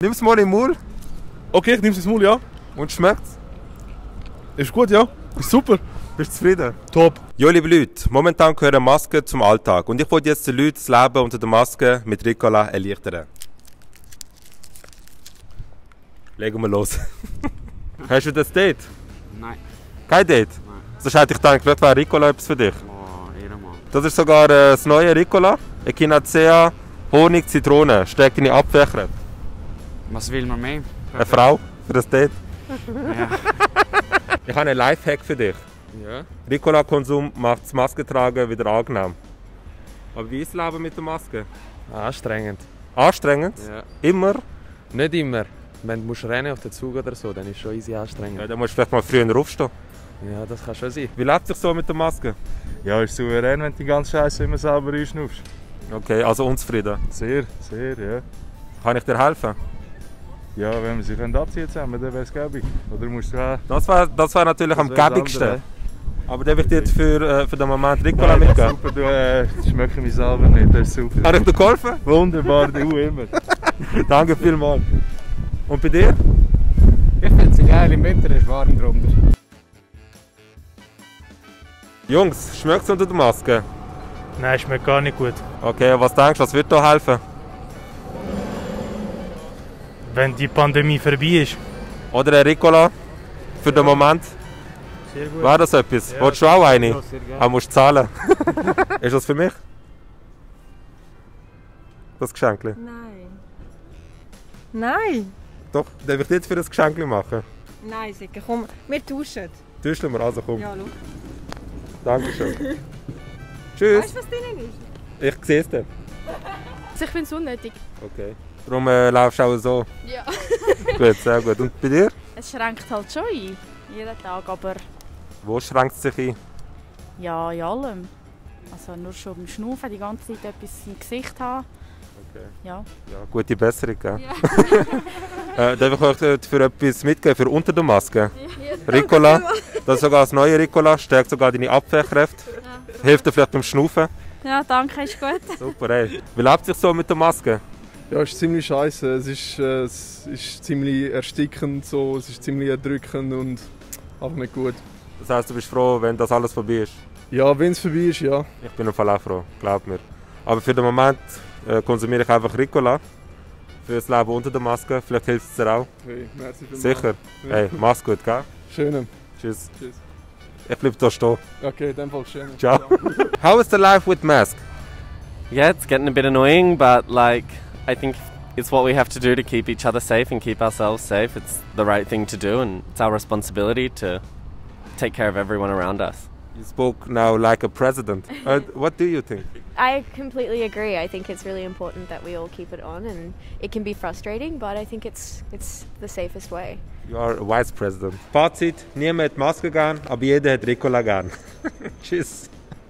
Nimm es mal im Maul. Okay, ich nehme es ins Maul, ja. Und schmeckt's? Ist gut, ja. Ist super. Bist du zufrieden? Top. Ja, liebe Leute, momentan gehören Masken zum Alltag. Und ich wollte jetzt den Leuten das Leben unter der Maske mit Ricola erleichtern. Legen wir los. Hast du das Date? Nein. Kein Date? Nein. Sonst hätte ich gedacht, vielleicht wäre Ricola etwas für dich. Oh, Ehrenmann. Das ist sogar das neue Ricola. Echinacea, Honig, Zitrone. Stärkt deine Abwehrkräfte. Was will man mehr? Eine Frau für das Date. Ja. Ich habe einen Lifehack für dich. Ja. Ricola-Konsum macht das Maskentragen wieder angenehm. Aber wie ist das Leben mit der Maske? Anstrengend. Anstrengend? Ja. Immer? Nicht immer. Wenn du rennen auf den Zug oder so, dann ist es schon easy anstrengend. Ja, dann musst du vielleicht mal früher aufstehen. Ja, das kann schon sein. Wie lebt sich so mit der Maske? Ja, ist souverän, wenn du die ganze Scheiße immer selber einschnaufst. Okay, also unzufrieden. Sehr, ja. Kann ich dir helfen? Ja, wenn wir sie abziehen zusammen, dann wäre es gäbig. Oder musst du auch... Das wär natürlich am Das wär das gäbigsten. andere. Aber darf ich dir jetzt für den Moment Ricola mitgeben? Super, du schmeckst mich selber nicht, das ist super. Habe ich dir geholfen? Wunderbar, du immer. Danke vielmals. Und bei dir? Ich finde es geil, im Winter ist warm drunter. Jungs, schmeckt es unter der Maske? Nein, schmeckt gar nicht gut. Okay, was denkst du, was wird da helfen? Wenn die Pandemie vorbei ist. Oder ein Ricola für den Moment? Sehr gut. Wäre das etwas? Ja, Wolltest du auch eine? ja, sehr gerne. Aber musst du zahlen. Ist das für mich? Das Geschenk? Nein. Nein. Doch, darf ich dir jetzt für das Geschenk machen? Nein, Sicke, komm, wir tauschen. Tauschen wir, also komm. Ja, schau. Dankeschön. Tschüss. Weißt du, was drin ist? Ich sehe es dann. Also ich finde es unnötig. Okay. Darum laufst du auch so. Ja. Gut, sehr gut. Und bei dir? Es schränkt halt schon ein. Jeden Tag, aber Wo schränkt es sich ein? ja, in allem. Also nur schon beim Schnaufen die ganze Zeit etwas im Gesicht haben. Okay. Ja. Ja, gute Besserung, gell? Ja. Darf ich euch für etwas mitgeben, für unter der Maske? Ricola. Das ist sogar das neue Ricola, stärkt sogar deine Abwehrkräfte. Hilft dir vielleicht beim Schnaufen. Ja, danke, ist gut. Super, ey. Wie lebt sich so mit der Maske? Ja, es ist ziemlich scheiße. Es ist ziemlich erstickend, so. Es ist ziemlich erdrückend und einfach nicht gut. Das heisst, du bist froh, wenn das alles vorbei ist? Ja, wenn es vorbei ist, ja. Ich bin auf jeden Fall auch froh, glaub mir. Aber für den Moment konsumiere ich einfach Ricola. Für das Leben unter der Maske. Vielleicht hilft es dir auch. Hey, merci vielmals. Sicher. Ja. Hey, mach's gut, gell? Schön. Tschüss. Tschüss. Ich bleib hier stehen. Okay, in dem Fall schön. Ciao. How is the life with mask? Yeah, it's getting a bit annoying, but like I think it's what we have to do to keep each other safe and keep ourselves safe. It's the right thing to do, and it's our responsibility to take care of everyone around us. You spoke now like a president. What do you think? I completely agree. I think it's really important that we all keep it on, and it can be frustrating, but I think it's the safest way. You are a vice president. Fazit, niemand hat Maske gern, aber jeder hat Ricola gern. Tschüss.